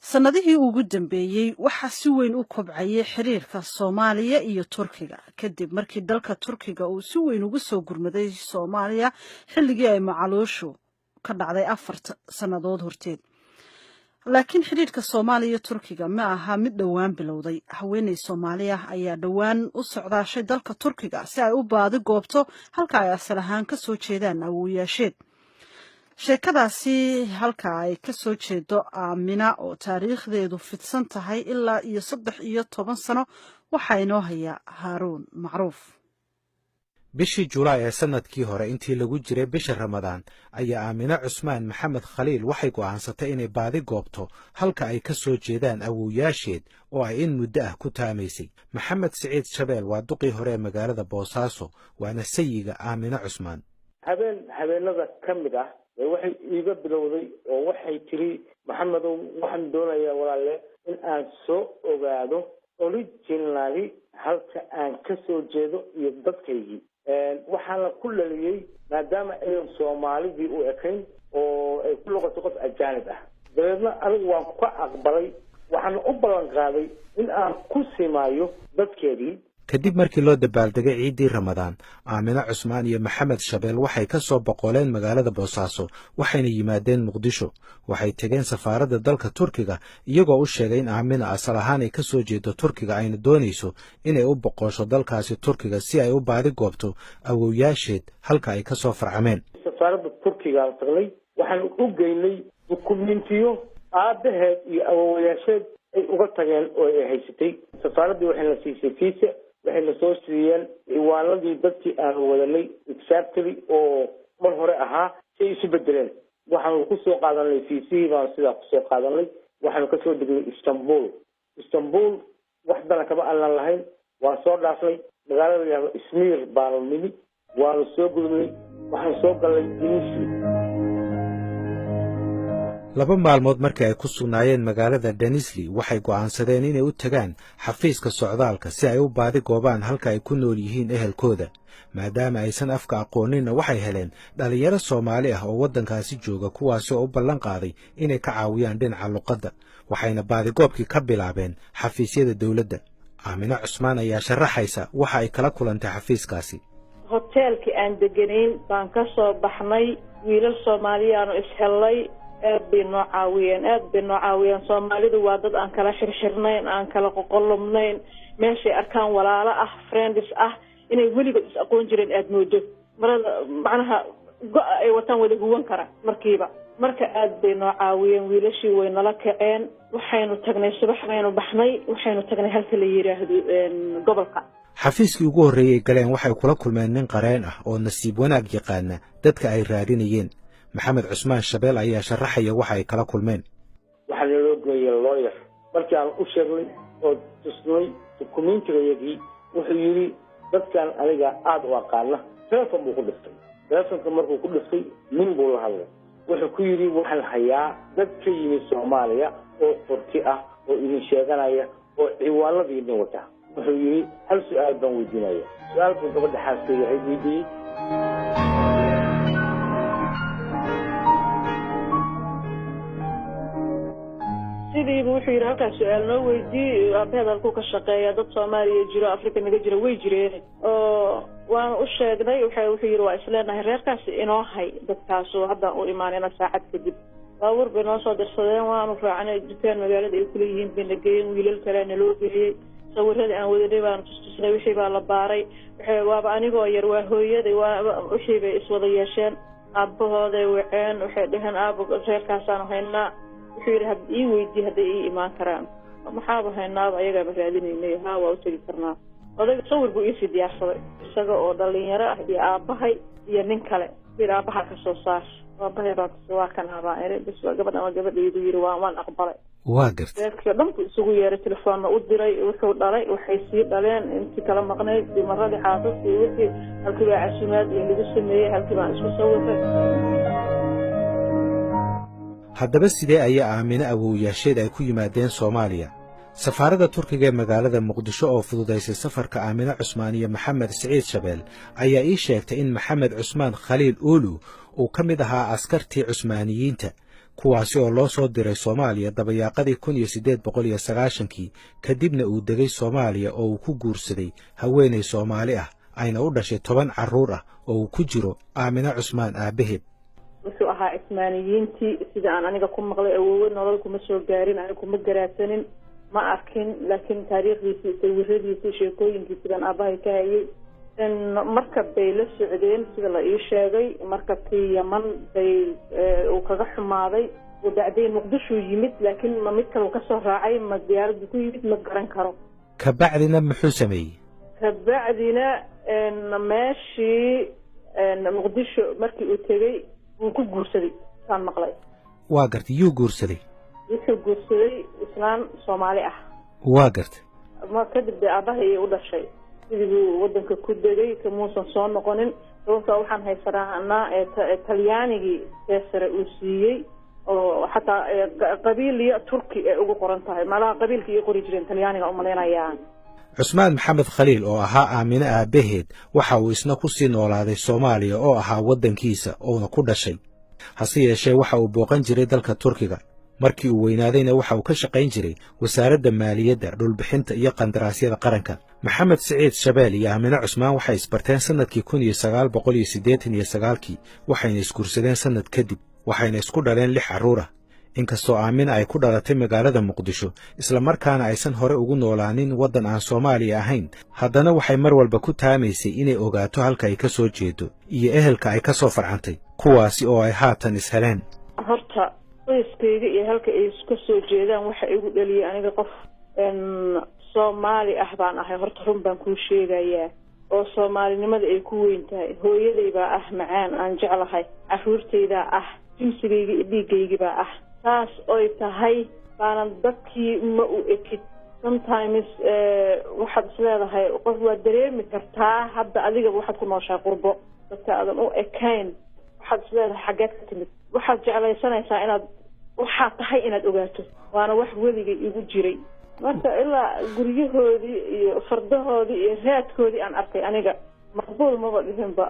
Sannadihii ugu dambeeyey waxaa si weyn u kobcayay xiriirka Soomaaliya iyo Turkiga, kadib markii dalka Turkiga uu si weyn ugu soo gurmaday Soomaaliya xilligii ay macaluushu ka dhacday 4 sannadood horteed. Laakiin xidhiirka Soomaaliya iyo Turkiga ma aha mid dhowaan bilowday. Haweeney Soomaali ah ayaa dhowaan u socdaashay dalka Turkiga si ay u baadi goobto halka ay asal ahaan ka soo jeedaan awoowayaasheed. Sheekadaasi, halka ay ka soo jeedo Aamina oo taariikhdeedu fidsan tahay ilaa iyo 13 sano, waxaa inoo haya Haaruun Macruuf. Bishii Julaay ee sannadkii hore, intii lagu jiray bisha Ramadaan, ayaa Aamine Cusmaan Maxamed Khaliil waxay go'aansatay inay baadi goobto halka ay ka soo jeedaan awowyaasheed oo ay in muddo ah ku taamaysay. Maxamed Siciid Shabeel waa duqii hore ee magaalada Boosaaso, waana sayiga Aamine Cusmaan. Habeen habeenada ka mid ah waxay iiga bilowday oo waxay tiri: "Maxamedow, waxaan doonayaa, walaalle, in aan soo ogaado originally halka aan ka soo jeedo iyo dadkaygii." Waxaana ku dhaliyey maadaama ayan Soomaalidii u ekayn oo ay ku noqotay qof ajaanib ah. Dabeedna anigu waan ka aqbalay, waxaana u ballan qaaday in aan ku simaayo dadkeedii. Kadib markii loo dabaaldegay ciiddii Ramadaan, Aamine Cusmaan iyo Maxamed Shabeel waxay ka soo boqoleen magaalada Boosaaso, waxayna yimaadeen Muqdisho. Waxay tegeen safaaradda dalka Turkiga, iyagoo u sheegay in Aamina asal ahaan ay ka soo jeedo Turkiga, ayna doonayso inay u boqosho dalkaasi Turkiga si ay u baadi goobto awowyaasheed halka ay ka soo farcameen. Safaaradda Turkigaan tagnay. Waxaan u geynay dukumentiyo aabbaheed iyo awowayaasheed ay uga tageen oo ay haysatay. Safaaraddii waxayna siisay fiisa, waxayna soo siiyeen ciwaanadii dadkii aanu wadanay exactly oo mar hore ahaa si ay isu bedeleen. Waxaanu kusoo qaadanay fiisihii, baanu sidaa kusoo qaadanay. Waxaanu kasoo degnay Istanbul. Istanbul wax dana kama aanan lahayn, waan soo dhaafnay. Magaalada la yihahdo Ismiir baanu nimi, waanu soo gudubnay, waxaanu soo galnay Denizli. 2 maalmood markii ay ku sugnaayeen magaalada Denisli, waxay go'aansadeen inay u tagaan xafiiska socdaalka si ay u baadi goobaan halka ay ku nool yihiin ehelkooda. Maadaama aysan afka aqooninna, waxay heleen dhallinyaro Soomaali ah oo waddankaasi jooga, kuwaasi oo u ballan qaaday inay ka caawiyaan dhinaca luqadda. Waxayna baadigoobkii ka bilaabeen xafiisyada dowladda. Aamine Cusmaan ayaa sharaxaysa waxa ay kala kulantay xafiiskaasi. Hoteelkii aan deganayn baan ka soo baxnay. Wiilal Soomaaliyaanu ishellay. Aad bay noo caawiyeen, aad bay noo caawiyeen. Soomaalidu waa dad aan kala xirxirnayn, aan kala qoqolubnayn. Meeshay arkaan walaalo ah, friends ah, inay weligood is aqoon jireen aada moodo. Marada macnaha go-a ay wataan wada huwan kara markiiba. Marka aad bay noo caawiyeen wiilashii, way nala kaceen. Waxaynu tagnay, subax baynu baxnay, waxaynu tagnay halka la yidhaahdo gobolka. Xafiiskii ugu horreeyey galeen waxay kula kulmeen nin qareen ah oo nasiib wanaag yaqaana dadka ay raadinayeen. Maxamed Cusmaan Shabeel ayaa sharaxaya waxa ay kala kulmeen. Waxaa naloo geeyey lawyer. Markii aan u sheegnay oo tusnay dukumentigayagii, wuxuu yidhi: "Dadkan aniga aada u aqaana." Telefon buu ku dhiftay. Telefonka markuu ku dhiftay, nin buu la hadlay. Wuxuu ku yidhi: "Waxaan hayaa dad ka yimid Soomaaliya oo Turki ah oo idin sheeganaya oo ciwaanadii idin wata." Wuxuu yidhi: "Hal su-aal baan weydiinaya." Su-aal buu gabadha xaaskeyga ahayd weydiiyey. Sidiiba wuxuu yidhi: "Halkaas su-aal noo weydiiyey, aabaheed halkuu ka shaqeeya?" Dad Soomaaliya jiro, Africa naga jira way jireen oo waanu u sheegnay. Wuxuu yidhi: "Waa isleenahay reerkaasi, inoo hay dadkaasu, haddaan u imaanayna saacad kadib." Baabuur bay noo soo dirsadeen, waanu raacnay. Dukaan magaalada ay kuleeyihiin bayna geeyeen. Wiilal kalea naloo geeyey. Sawiradii aan wadanay baanu tustusnay. Wixii baa la baaray. Waaba anigoo yar, waa hooyaday, waa wixii bay iswada yeesheen. Aabbahooday waceen, waxay dhaheen: "Aabo, reerkaasaanu haynaa." Wuxuu yidhi: "Had ii weydii hadday ii imaan karaan." "Maxaaba haynaaba, ayagaaba raadinaynay. Haa, waa u tegi karnaa." Odayga sawir buu iisii diyaarsaday, isaga oo dhalinyaro ah iyo aabbahay iyo nin kale. Yidhi: "Aabbaha ka soo saar." Aabbahay baa waa kan abaa iri. "Bas, gabadhan waa gabadhaydu," yidhi. Waan aqbalay. Waa gartay. Reerkii o dhan buu isugu yeeray, telefoonna u diray, wuxuu dhalay, waxay sii dhaleen, intii kala maqnayd, dumaradii, xaasaskii, wixii. Halkii baa casumaad iyo lagu sameeyey, halkii baan isku sawiray. Haddaba sidee ayaa Aamine awowyaasheed ay ku yimaadeen Soomaaliya? Safaaradda Turkiga ee magaalada Muqdisho oo fududaysay safarka Aamine Cusmaan iyo Maxamed Siciid Shabeel ayaa ii sheegtay in Maxamed Cusmaan Khaliil Uulu uu ka mid ahaa askartii Cusmaaniyiinta. Kuwaasi oo loo soo diray Soomaaliya dabayaaqadii 1890-kii, kadibna uu degay Soomaaliya oo uu ku guursaday haweenay Soomaali ah, ayna u dhashay 10 carruur ah oo uu ku jiro Aamine Cusmaan aabbaheed. Wuxuu ahaa Cismaaniyiintii, sida aan aniga ku maqlay. Awoowe nolol kuma soo gaarin, aniga kuma garaadsanin, ma arkin, laakiin taariikhdiisii, sawiradiisii, sheekooyinkiisi baan aabbahay ka hayay. Markab bay la socdeen, sida la ii sheegay. Markabkii Yaman bay uu kaga xumaaday. Wabacdayn Muqdishuu yimid, laakiin ma mid kale uu kasoo raacay, ma diyaaraddu ku yimid, ma garan karo. Kabacdina muxuu sameeyey? Kabacdina meeshii Muqdisho markii uu tegey wuu ku guursaday, saan maqlay. Waa gartay. Yuu guursaday? Wuxuu guursaday islaan Soomaali ah. Waa gartay. Ma kadib dee aabbahay u dhashay, sidii buu waddanka ku degay, kamuusan soo noqonin. Sababtaa waxaan haysanaa ee Talyaanigii teesare uu siiyey, oo xataa qabiiliya Turki ay ugu qoran tahay. Malaha qabiilka ii qori jireen Talyaaniga umalaynayaa. Cusmaan Maxamed Khaliil oo ahaa Aamine aabbaheed waxa uu isna ku sii noolaaday Soomaaliya oo ahaa waddankiisa oona ku dhashay. Hase yeeshee, waxa uu booqan jiray dalka Turkiga. Markii uu weynaadayna waxa uu ka shaqayn jiray Wasaaradda Maaliyadda, Dhulbixinta iyo Qandaraasyada Qaranka. Maxamed Siciid Shabeel iyo Aamine Cusmaan waxay isbarteen sannadkii 1989-kii, waxayna isguursadeen sannad kadib, waxayna isku dhaleen lix carruur ah. Inkastoo Aamina ay ku dhalatay magaalada Muqdisho, islamarkaana aysan hore ugu noolaanin waddan aan Soomaaliya ahayn, haddana waxay mar walba ku taamaysay inay ogaato halka ay ka soo jeedo iyo ehelka ay ka soo farcantay, kuwaasi oo ay haatan isheleen. Horta qoyskayga iyo halka ay ka soo jeedaan waxa igu dhaliyay, aniga qof Soomaali ah baan ahay. Horta run baan kuu sheegayaa, oo soomaalinimada ay ku weyn tahay. Hooyaday baa ah macaan aan jeclahay, carruurtaydaa ah, jinsigayga iyo dhiiggaygibaa ah. Saas oy tahay baanan dadkii ma u ekid. Sometimes waxaad is leedahay qof waad dareemi kartaa. Hadda adigaba waxaad ku nooshahay qurbo, dadka aadan u ekayn waxaad is leedahay xaggeed ka timid. Waxaad jeclaysanaysaa inaad waxaad tahay inaad ogaato, waana wax weligay igu jiray. Marka ilaa guryahoodii iyo fardahoodii iyo raadkoodii aan arkay, aniga maqbuul maba dhihinba.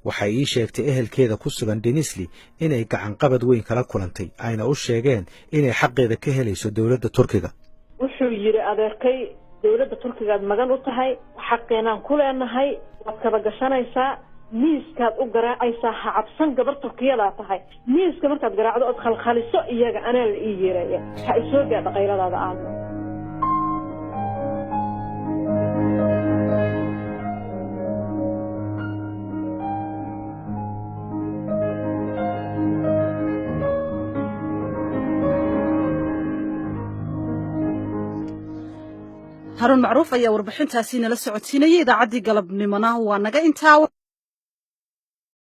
Waxay ii sheegtay ehelkeeda ku sugan Denisli inay gacanqabad weyn kala kulantay, ayna u sheegeen inay xaqeeda ka helayso dowladda Turkiga. Wuxuu yidhi adeerkay, dowladda Turkigaad magan u tahay, xaqeenaan ku leenahay, waad kaba gashanaysaa, miiskaad u garaacaysaa, ha cabsan, gabar Turkiyadaa tahay. Miiska markaad garaacdo ood khalkhaliso iyaga, anaa la ii yeeraya, ha isoo gaadha qayladaada aadna. Haruun Macruuf ayaa warbixintaasi nala socodsiinayay. Idaacaddii galabnimona waa naga intaa.